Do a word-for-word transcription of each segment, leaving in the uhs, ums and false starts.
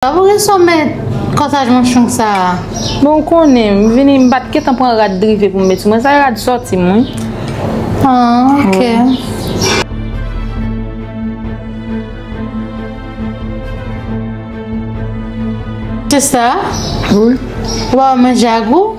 Sa pou gen sou met kòsaj manchong sa a. Bon, ou konnen, m vini, m pa t gentan pran rad drive pou m met sou mwen. Sa rad sòti m, wi. Ah, ok. Wi. Se sa? Wi. Ou pa manje a gou?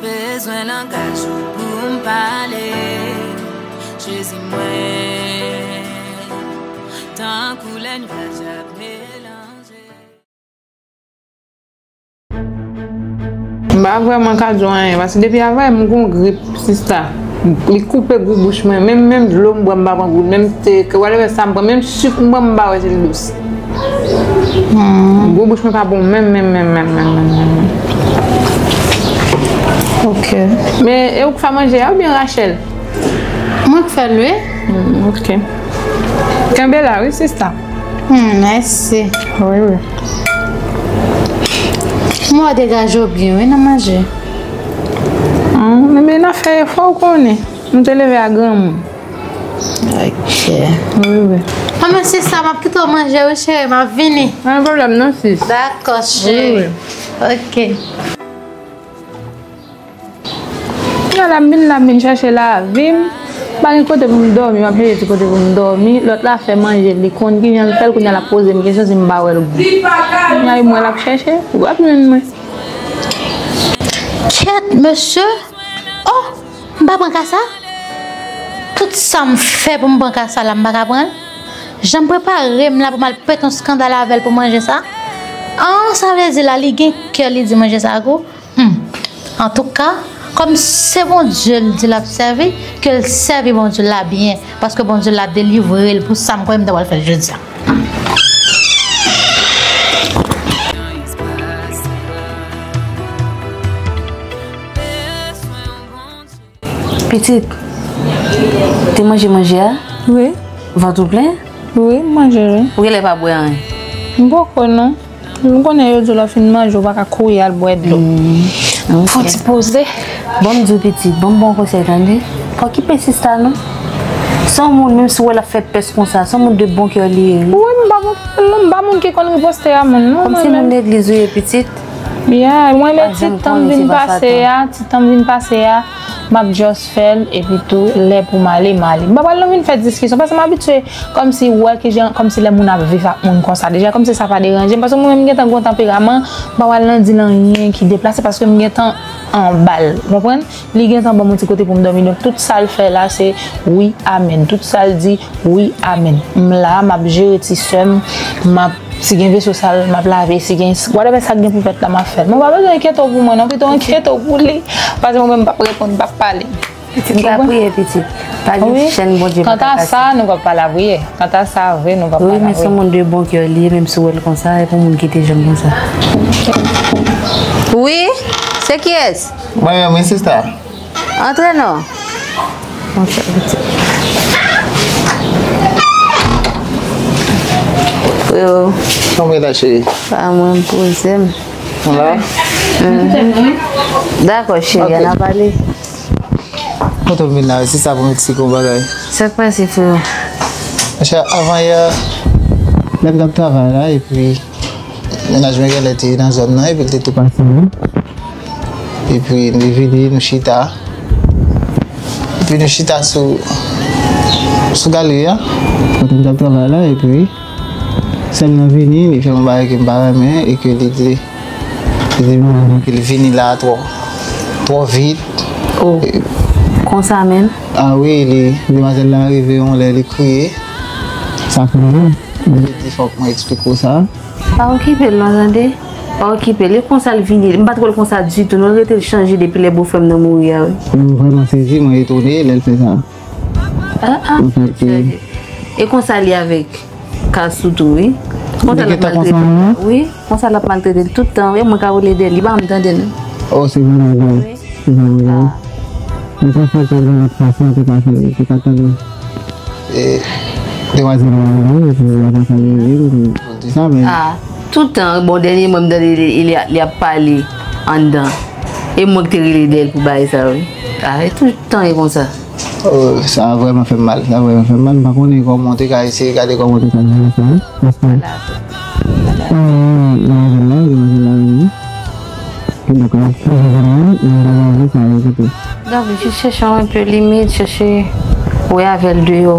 Bezwen langaj ou pou m pale, Jezi mwen, tankou lè nyaj ap melanje. M pa vrèman ka di w anyen, paske depi avè m gon grip, sista. Li koupe gou bouch mwen, menm, menm dlo m bwè m pa pran gou, menm te, whatever sa m pran, menm sik m bwè m pa wè si l dous. Gou bouch mwen pa bon menm, menm, menm, menm, menm, menm, menm. Ok. Men e ou k fè manje a oubyen Rachel? Mwen k fè l, wi. Hmm, ok. Kenbe la, wi, sista. Hmm, mèsi. Wi, wi. Mwen degaje w byen, wi, nan manje. Hmm, men n ap fè efò, ou konnen. Nou te leve a granmoun. Ok. Wi, wi. Ah, men sista, m ap kite w manje, wi, cheri, m ap vini. Pa gen pwoblèm, non, sis. Dakò, cheri. Wi, wi. Ok. Kounya la m vin la, m vin chèche lavi m. M pa gen kote pou m dòmi, m ap chèche ti kote pou m dòmi. Lòt la fè manje, li konn kijan l fè l, kounya l ap poze m kesyon si m pa wè l gou. Kounya li m wè l ap chèche, ou p ap jwenn mwen. Kèt, mesye! Oh! M pa pran ka sa? Tout sa m fè pou m pran ka sa la, m pa ka pran l? Jan m prepare m la pou m al pete yon eskandal avè l pou manje sa? An, sa vle di la, li gen kè, li di manje sa gou? Hmm. Antouka, kòm se Bondye l di l ap sèvi, ke l sèvi Bondye l la byen, paske Bondye l la delivre l pou sa m kwè m ta pral fè l jodi a. Pitit, te manje manje a? Wi. Vant ou plen? Wi, m manje, wi. Ou genlè pa bwè anyen? M poko, non. M konnen yo di w lè w fin manje, w pa ka kouri al bwè dlo. Hmm, ok. Fò w ti poze. Bon, m di w pitit, bon, m ba w konsèy, tande. Pa okipe sista, non. Se yon moun, menm si w wè l ap fè pès konsa, se yon moun de bon kè li ye, wi. Wi, m pa bon, m pa moun ki konn riposte a moun, non, mwen menm. Kòm se moun legliz ou ye, pitit. Ya, mwen, men ti tan m vin pase a, ti tan m vin pase a, m ap just fè l, epi tou, lè pou m ale, m ale. M pa pral nan vin fè diskisyon, paske m abitye kòmsi wè kijan, kòmsi lè moun ap viv ak moun konsa. Deja, kòmsi sa pa deranje m, paske mwen menm, m gentan gon tanperaman, m pa pral nan di l anyen ki deplase, paske m gentan anba l, ou konprann? Li gentan ban m yon ti kote pou m dòmi. Donk, tout sa l fè la, se wi, amèn. Tout sa l di, wi, amèn. M la, m ap jere ti sè m, m ap, si gen veso sal, m ap lave, si gen, whatever sa k gen pou fèt la, m ap fè l. Mwen pa bezwen enkyete w pou mwen, non, pito enkyete w pou li, paske mwen menm m p ap reponn, m p ap pale. Pitit, m ka priye, pitit. Pa gen chèn Bondye pa ka kase. Kanta sa, nou p ap pa lapriyè. Kanta sa, vre, nou p ap pa lapriyè. Wi, men se yon moun de bon kè li ye, menm si w wè l konsa, e pou moun ki te janm konsa. Wi, se kiyès? Mwen menm, wi, sista. Antre non. Antre, pitit. Freo. Kòman w ye la, cheri? Pa mwen, m poze m. Ou la? Mhm. Dakò, cheri, ann al pale. Kote w vin la, se sa pou m eksplike w bagay. Sa k pase, freo? Monchè, avan yè, lè m t ap travay la, epi mennaj mwen genlè te nan zòn nan, epi l te tou pase, wi. Epi li vini, nou chita. Epi nou chita sou, sou galri a. Kote m t ap travay la, epi sè m nan vini, li fè m yon bagay ke m pa renmen, e ke li di, li di mennaj mwen ke li vini la twò, twò vit. Oh, konsa menm? Ah wi, li, demwazèl la rive yon lè, li kriye. Sa fè m mal. Li di fòk mwen eksplike w sa. Pa okipe l non, tande. Pa okipe l. E konsa l vini. M pa t wè l konsa ditou non. L rete l chanje depi lè bofrè m nan mouri a, wi. Mwen vrèman sezi, mwen etone lè l fè sa. Ah, ah. Anfèt, e konsa li avèk Kasou tou, wi. Konsa l ap maltrete l. Wi, konsa l ap maltrete l tout tan, wi. Mwen ka rele dèyè li, li pa janm tande l. Oh, se vrèman grav. Wi. Se vrèman grav. Mwen panse ke lè l ap pase, te pase, te pa tande. E, demwazèl la, wi, epi l ap ansanm li, wi, wi. Sa, men. Ah. Toutan, bon, dènyèman, m tande li, li, li ap pale anndan. E mwen ki te rele dèyè l pou bagay sa yo, wi. A, e toutan e konsa. Oh, sa vrèman fè m mal, sa vrèman fè m mal. M pa konnen kòman w te ka eseye gade kòman w te ka jere sa, wi. Paske, euh, demwazèl la, demwazèl la menm, wi. Ki donk, la, demwazèl sa, wi, kote. Donk, jis chèche yon enpe limit, chèche wè avè l deyò.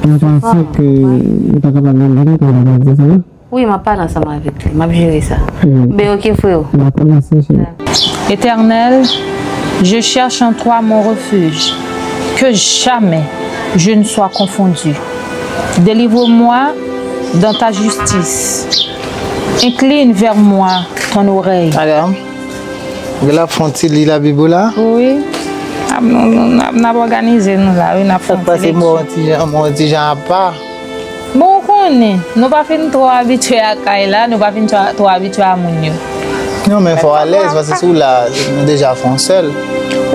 Mwen panse ke ou ta kapab vin jwenn li pou bagay sa, wi. Wi, m ap pale ansanm avèk li. M ap jere sa. Mm. Ben, ok, freo. Dakò, mèsi, cheri. Éternel, je cherche en toi mon refuge. Que jamais je ne sois confondu. Délivre-moi dans ta justice. Incline vers moi ton oreille. Madam, w la fè yon ti li Labib ou la? Wi. N ap, n ap, n ap òganize nou la, wi, n ap fè yon ti lekti. Sa k pase, m wè yon ti jan, m wè yon ti jan apa. Bon, ou konnen, nou pa fin twò abitye ak kay la, nou pa fin twò, twò abitye a moun yo. Non, men fò w alèz, paske si w la, nou deja fè yon sèl.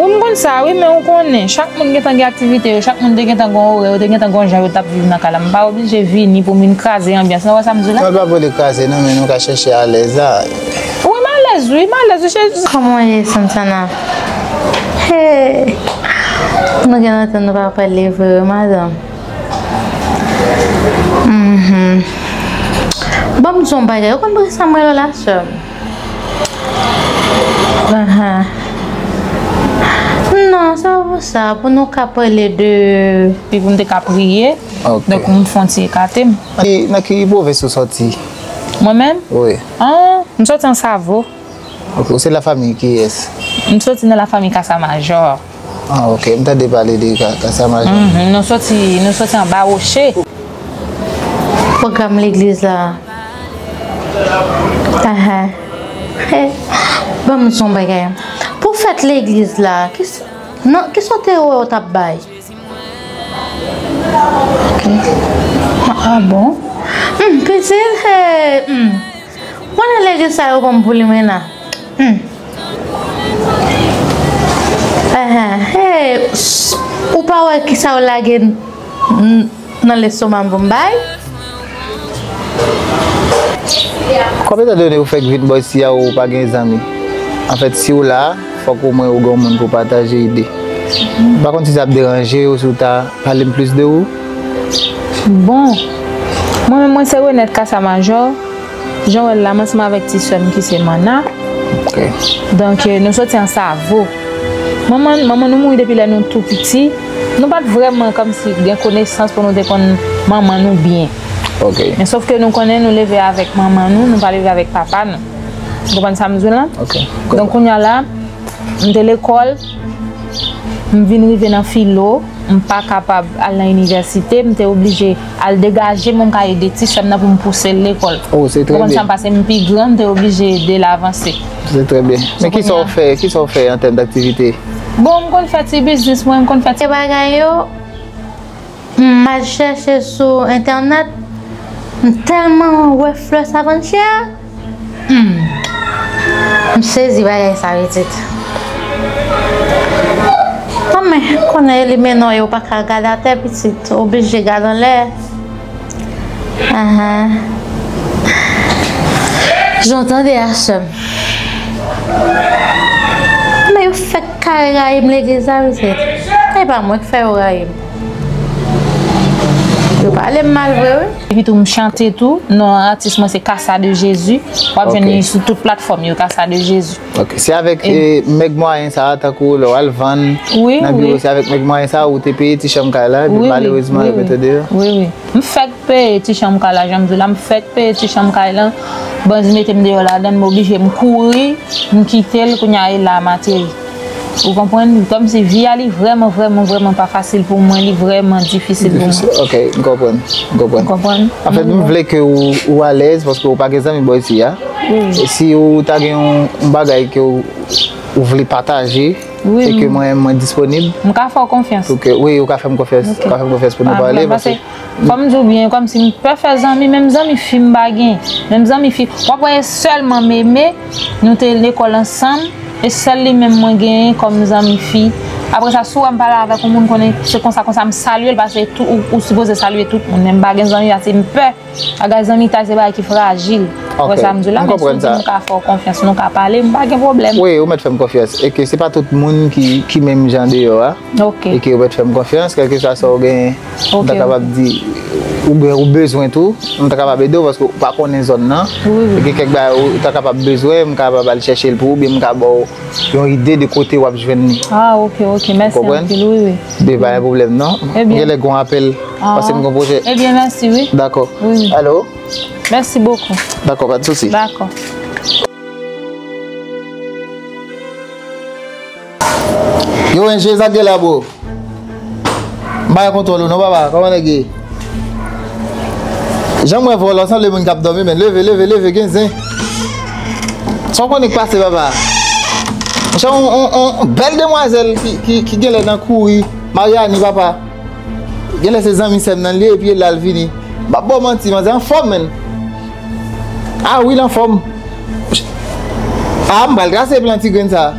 Wi, m konn sa, wi, men ou konnen, chak moun gentan gen aktivite yo, chak moun te gentan gen yon orè, yo te gentan gen yon jan yo t ap viv nan kay la. M pa oblije vini pou m vin kraze anbyans lan, ou wè sa m di w la? Non, l pa vle kraze, non, men nou ka chèche alèz la. Wi, m alèz, wi, m alèz, wi, cheri. Kòman w ye, Santana? Hey! Nou gen lontan nou pa pale vre, wi, madanm. Mhm. Ban m di w yon bagay. Ou konn poukisa m rele w la, sè m? Ahan. Non, se pa pou sa. Pou nou ka pale de... Epi pou m te ka priye. Ok. Donk, m fè yon ti ekate m. Nan ki, nan ki pwovens ou sòti? Mwen menm? Wi. Ah, m sòti Ansavo. Ok, ou se lafanmi kiyès? M sòti nan lafanmi Kasa Majò. Ah, ok, m tande pale de Ka-, Kasa Majò. Mhm, nou sòti, nou sòti anba woche. Pwogram legliz la. Ahan. Hey, ban m di w yon bagay. Pou fèt legliz la, ki s-, nan, kisa w te wè w t ap bay? Ok. Ah, ah, bon? Hmm, pitit, hey, hmm. Mwen nan legliz sa yo ban m pou limena. Hmm. Ahan, hey, s-, ou pa wè kisa yo lage n-, n-, nan lestoma m pou m bay? Konbyen tan done ou fèk vin bò isi a ou pa gen zanmi? Anfèt, si w la, fòk omwen ou gen yon moun pou pataje ide. M pa konn si sa ap deranje w si w ta pale m plis de ou. Bon, mwen menm mwen se Renette Casamajor. Jan w wè l la, m ansanm avèk ti sè m ki se Mana. Ok. Donk, eh, nou soti Ansavo. Manman, manman nou mouri depi lè nou tou piti. Nou pa t vrèman kòmsi gen konesans pou nou te konn manman nou byen. Ok. Men sòf ke nou konnen nou leve avèk manman nou, nou pa leve avèk papa nou. Ou konprann sa m di w la? Ok. Donk, kounye a la, m te lekòl, m vin rive nan filo, m pa kapab al nan inivèsite, m te oblije al degaje m, m ka ede ti sè m nan pou m pouse l lekòl. Oh, se trè byen. Ou konprann sa m pase, m pi gran, m te oblije ede l avanse. Se trè byen. Men kisa w fè, kisa w fè an tèm daktivite? Bon, m konn fè ti biznis mwen, m konn fè ti bagay yo. M al chèche sou entènèt, m tèlman wè flè Savanchè a. Hmm. M sezi bagay sa, pitit. Anmè, konnen elimeno yo pa ka gade atè, pitit. Oblije gade anlè. Ahan. Jan w tande a, sè m. Men yo fèk kare rayi m legliz la, pitit. E pa mwen k fè yo rayi m. Yo pale m mal vre, wi. Epi tou, m chante tou. Non atis mwen se Casa de Jésus. W ap jwenn li sou tout platfòm yo, Casa de Jésus. Ok. Se avèk, eh, mèg mwayen sa a, tankou lè w al vann nan biwo, se avèk mèg mwayen sa a ou te peye ti chanm kay la, epi malerezman yo mete w deyò? Wi, wi. M fèk peye ti chanm kay la, jan m di w la, m fèk peye ti chanm kay la. Bandi mete m deyò ladan l, m oblije m kouri, m kite l, kounye a e la m ateri. Ou konprann? Kòmsi vi a li vrèman, vrèman, vrèman pa fasil pou mwen, li vrèman difisil pou mwen. Difisil, ok, m konprann, m konprann. Ou konprann? Anfèt, m vle ke ou, ou alèz, paske ou pa gen zanmi bò isi a. Wi. E si ou ta gen yon, yon bagay ke ou, ou vle pataje, e ke mwen, mwen disponib. M ka fè w konfyans. Pou ke, wi, ou ka fè m konfyans, ou ka fè m konfyans pou nou pale, paske Fò m di w byen, kòmsi m pè fè zanmi, menm zanmi fi m pa gen. Menm zanmi fi, w ap wè e sèlman Meme, nou te lekòl ansanm, e sèl li menm mwen genyen kòm zanmi fi. Apre sa, si w wè m pale avèk yon moun, konnen se konsa, konsa m salye l, paske tou, ou, ou sipoze salye tout moun. Men m pa gen zanmi, paske m pè. Bagay zanmitay se bagay ki frajil. Ou wè sa m di w la, men si w di m ka fè w konfyans, nou ka pale, m pa gen pwoblèm. Wi, ou mèt fè m konfyans. E ke se pa tout moun ki, ki menm jan deyò a. Ok. E ke ou mèt fè m konfyans, kèlkeswa sa w genyen, m ta kapab di, oubyen ou bezwen tou, m ta kapab ede w, paske ou pa konnen zòn nan. Wi, wi. E gen kèk bagay ou ta kapab bezwen, m kapab al chèche l pou ou, oubyen m ka ba w yon ide de kote w ap jwenn li. Ah, ok, ok. Mèsi anpil, wi, wi. Konprann? Be, pa gen pwoblèm, non. Ebyen. M gen lè gon apèl, paske m gon pwojè. Ebyen, mèsi, wi. Dakò. Wi, wi. Alo? Mèsi bokou. Dakò, pa de sousi. Dakò. Yo, Enje, sa k gen la, bro? M pa gen kontwòl ou non, papa. Kòman nèg ye? Jan m wè vòlò, sanble moun k ap dòmi, men leve, leve, leve, gen zen. Sa w konnen k pase, papa? Monchè, on, on, on bèl demwazèl ki, ki, ki gen lè nan kouri. Mariani, papa. Gen lè se zanmi sè m nan li ye, epi l al vini. M p ap ba w manti, manzè anfòm, menn. Ah wi, l anfòm. Ah, m pral trase plan ti grenn sa.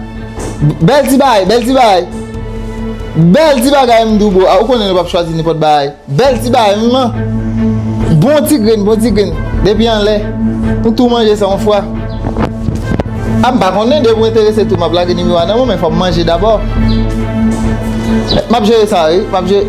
Bèl ti bagay, bèl ti bagay. Bèl ti bagay, m di w, bro. Ah, ou konnen nou p ap chwazi nenpòt bagay. Bèl ti bagay, man. Bon ti grenn, bon ti grenn. Depi anlè. Nou tou manje sa yon fwa. Ah, m pa konnen, depi w enterese tou, m ap lage nimewo a nan men w, men fò m manje dabò. M ap jere sa, wi. M ap jere.